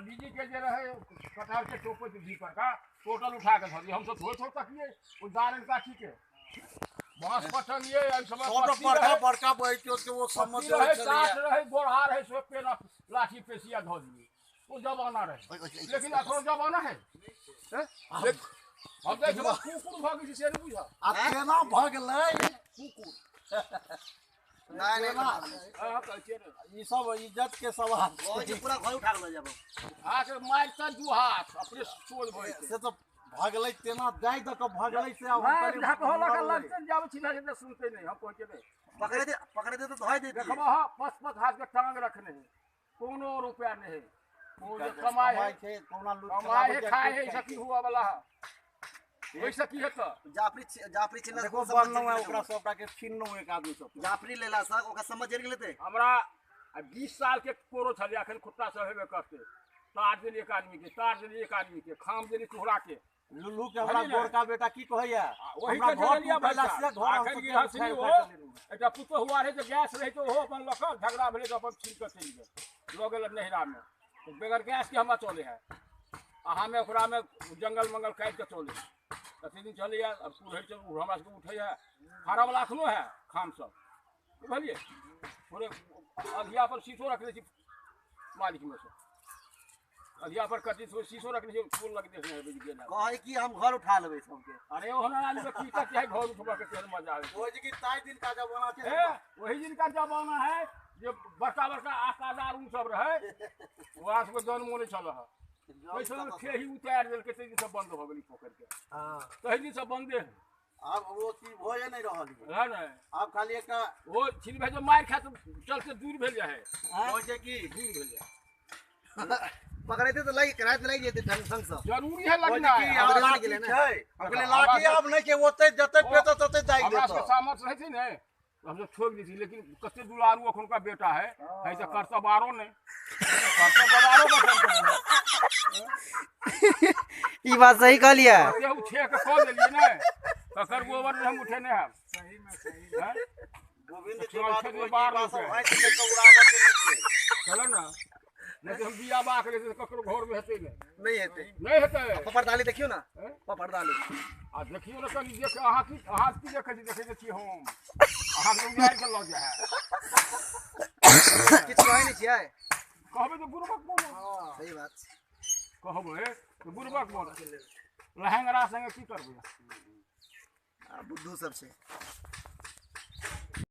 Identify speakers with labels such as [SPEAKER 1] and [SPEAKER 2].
[SPEAKER 1] पंडित जी के जे रहे कटहर के टोपे के पर का टोटल उठा के धरिए हम सब थोड़े थोड़े तकिए ओ दारन काठी के बांस पर टंगिए एहि समय
[SPEAKER 2] सब बड़का बड़का बैठो के वो समझ
[SPEAKER 1] रहे काठ रहे गोरहा रहे सब पे लाठी पेशिया धो दिए वो जमाना रहे। लेकिन अखनो जमाना है हम देखबो कुकुर भऽ गेल से नहि बुझा
[SPEAKER 2] आ केना भऽ गेलै कुकुर।
[SPEAKER 3] नहीं नहीं
[SPEAKER 2] ई सब इज्जत के सवाल
[SPEAKER 3] ओ पूरा घर उठा के ल जाबो
[SPEAKER 1] हाथ मारता दू हाथ अपने सोझ भइ
[SPEAKER 2] से तो भगलै तेना जाय द के भगलै से
[SPEAKER 1] अब हम लगते जाब छी ना सुनते नहीं हम पहुंचे नहीं
[SPEAKER 3] पकड़े दे तो धोइ दे
[SPEAKER 1] देखबो हां पस पस हाथ के टांग रखने है कोनो रुपया नहीं है वो जो कमाए है
[SPEAKER 2] कोना लूट
[SPEAKER 1] कमाए है खाए है सकी हुआ वाला है वैसा की है तो
[SPEAKER 3] जाफरी जाफरी चिन्ह
[SPEAKER 2] देखो बनलो है ओकरा सबटा के छीनलो एक आदमी सब
[SPEAKER 3] जाफरी लेला सर ओकरा समझ जरि लेते
[SPEAKER 1] हमरा 20 साल के कोरो छले अखन खुट्टा सब हेबे करते तार देली एक आदमी के तार देली एक आदमी के खाम देली चूहरा के
[SPEAKER 2] लुल्लू के हमरा गोरका बेटा की कहैया
[SPEAKER 1] वही के देलिया भाई
[SPEAKER 2] से घर
[SPEAKER 1] अखन गिरहस्ती हो एकटा पुतोह हुआ रहे जे गैस रहे तो ओहो अपन लक झगड़ा भेलै त अपन छीन के चलि गेल ल गेल नहिरा में तो बगैर गैस के हमरा चले है आ हमे ओकरा में जंगल मंगल काटि के चले कते दिन चलैया अब कुरहरि चल हमरा सबके उठैया फाड़ा वाला अखनो है खाम सब बुझलियै थोड़े अधिया पर शीशो रखने छी मालिक में से अधिया पर कटी थोड़े शीशो रखने छी फूल लग देखने हेबै गेल
[SPEAKER 3] कहै कि हम घर उठा लेबै सबके।
[SPEAKER 1] अरे ओहना आदमी के की करते है घर उठबा के तेहन मजा आबै
[SPEAKER 2] ओहि कि ताहि दिन का जमाना छै
[SPEAKER 1] वही दिन का जमाना है जे बड़का बड़का आकादार उ सब रहे ओकरा सबके जन्मो नहि छल है ओहि समय खेही उतारि देलकै ताहि दिन सब बंद भऽ गेलै पोखरि के।
[SPEAKER 3] हां
[SPEAKER 1] ताहि दिन सब बंदे है
[SPEAKER 2] आब वो चीज भए नहीं रहल
[SPEAKER 1] है ने
[SPEAKER 2] आब खाली एकटा
[SPEAKER 1] ओ छिन भाई जो मारि खाए चलते दूर भेल जाए
[SPEAKER 2] होइ छै की
[SPEAKER 1] दूर भेल जाए
[SPEAKER 3] पकड़ैते तो लागि रात लागि जेते ढंग ढंग से
[SPEAKER 1] जरूरी है लगना
[SPEAKER 2] लाठी छै हम कहलियै लाठी आब नहि छै ओतै जतै पेतै ततै दागि
[SPEAKER 1] हमरा
[SPEAKER 2] देतौ
[SPEAKER 1] सबके सामर्थ रहै छै ने हम सब छोड़ि दै छी लेकिन कते दुलारू अखुनका बेटा है है तऽ कर्तव्य आरो नहि कर्तव्य आरो बचल
[SPEAKER 3] ई बात सही कहलियै
[SPEAKER 1] केहू छेक कऽ देलियै ने ककर गोबर हम उठेने हैब
[SPEAKER 2] सही में सही गोविंद
[SPEAKER 1] तो
[SPEAKER 2] के बात
[SPEAKER 1] चल
[SPEAKER 2] कोई
[SPEAKER 1] बाहर
[SPEAKER 2] बात
[SPEAKER 1] लोग
[SPEAKER 2] सब हाथ के उड़ाबऽ के नहि छै
[SPEAKER 1] चलो ना नहीं तो हम बिया बाक रहे तऽ ककरो घर में हेतै नहि
[SPEAKER 3] नहीं हेतै
[SPEAKER 1] नहीं हेतै
[SPEAKER 3] पपड़ दाली देखियो ना पपड़ दाली
[SPEAKER 1] आ देखियो ने कनी देख अहाँ की देखै छी देखै छी हम अहाँ के उड़ाइ के लऽ जाइ है
[SPEAKER 3] किछु कहै नहि छियै
[SPEAKER 1] कहबै तऽ बुड़बक बोलो
[SPEAKER 3] सही बात छै
[SPEAKER 1] कहबै तऽ बुड़बक बोलो लहेंगरा संगे की करबै
[SPEAKER 3] आ बुद्धू सब छै।